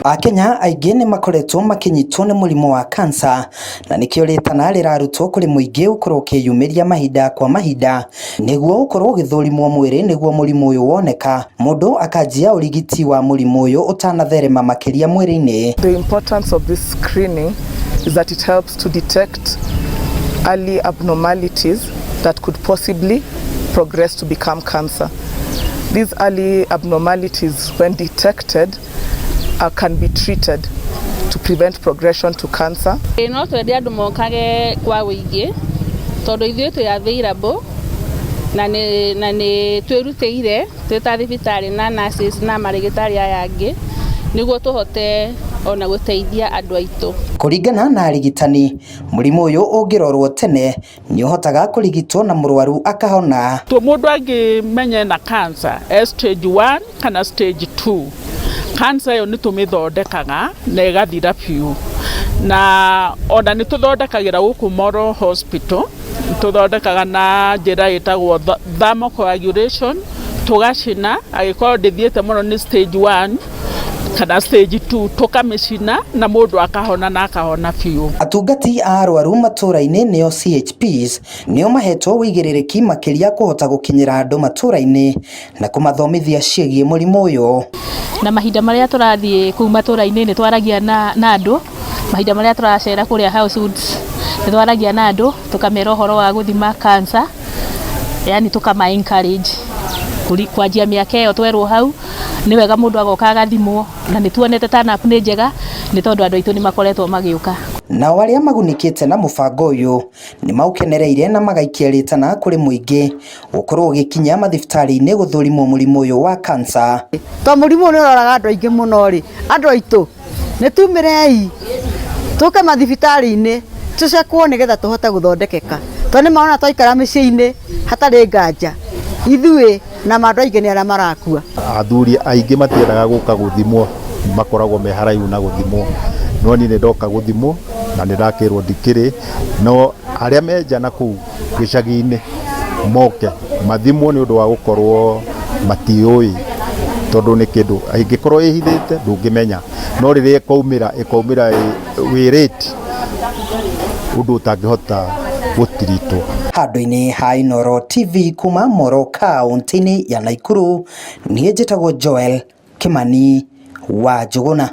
Akenya aingĩ nĩ makoretwo makĩnyitwo nĩ mũrimũ wa cancer na nĩkĩo rĩtana rĩrarutwo kũrĩ mũingĩ ũkorwo ũkĩyumĩria mahinda kwa mahinda nĩguo ũkorwo ũgĩthũrimwo mwĩrĩ nĩguo mũrimũ ũyũ woneka mũndũ akanjia ũrigiti wa mũrimũ ũyũ ũtanatherema makĩria mwĩrĩ-inĩ. The importance of this screening is that it helps to detect early abnormalities that could possibly progress to become cancer. These early abnormalities, when detected, can be treated to prevent progression to cancer. No twende andũ mokage kwa wũingĩ tondũ ithuĩ twĩ available na nĩ twĩrutĩire twĩ ta thibitarĩ na nurses na marĩgĩtarĩ aya angĩ nĩguo tũhote ona gũteithia andũ aitũ. Kũringana na arigitani, mũrimũ ũyũ ũngĩrorwo tene nĩ ũhotaga kũrigitwo na mũrwaru akahona. Mũndũ angĩmenya ena cancer e stage 1 kana stage 2, cancer ĩyo nĩ tũmĩthondekaga na ĩgathira biũ, na ona nĩ tũthondekagĩra gũkũ Moro Hospital. Tũthondekaga na njĩra ĩtagwo thermocoagulation, tũgacina angĩkorwo ndĩthiĩte mũno, nĩ stage 1 kana stage 2, tũkamĩcina na mũndũ akahona na akahona biũ. Atungati a arwaru matũra-inĩ nĩo CHPs nĩo mahetwo wũigĩrĩrĩki makĩria kũhota gũkinyĩra andũ matũra-inĩ na kũmathomithia ciĩgiĩ mũrimũ ũyũ. Na mahinda marĩa tũrathiĩ kũu matũra-inĩ nĩ twaragia na andũ, mahinda marĩa tũracera kũrĩa households nĩ twaragia na andũ tũkamera ũhoro wa gũthima cancer, yani tũkama encourage kwanjia mĩaka ĩyo twerwo hau nĩ wega mũndũ agoka agathimwo, na nĩ tuonete turn up nĩ njega nĩ tondũ andũ aitũ nĩ makoretwo magĩũka. Nao arĩa magunĩkĩte na mũbango ũyũ nĩ maũkenereire na magaikia rĩtana kũrĩ mũingĩ gũkorwo ũgĩkinya mathibitarĩ-inĩ gũthũrimwo mũrimũ ũyũ wa cancer. To mũrimũ nĩ ũroraga andũ aingĩ mũno rĩ, andũ aitũ nĩ tumĩrei tũke mathibitarĩ-inĩ tũcekwo nĩgetha tũhote gũthondekeka, tondũ nĩ marona twaikara mĩciĩ-inĩ hatarĩ nganja ithuĩ na andũ aingĩ nĩ arĩa marakua. Athuri aingĩ matiendaga gũka gũthimwo, makoragwo me haraihu na gũthimwo, no niĩ nĩ ndoka gũthimwo na nĩ ndakĩrwo ndikĩrĩ no arĩa menja na kũu gĩcagi-inĩ moke mathimwo nĩ ũndũ wa gũkorwo matiũĩ, tondũ nĩ kĩndũ ĩngĩkorwo ĩhithĩte ndũngĩmenya, no rĩrĩa ĩkaumĩra ĩkaumĩra wĩ late ũndũ ũtangĩhota gũtiritwo. Handũ-inĩ ha Inooro TV kuma Moro kaunti-inĩ ya Nakuru, niĩ njĩtagwo Joel Kimani wa Njũgũna.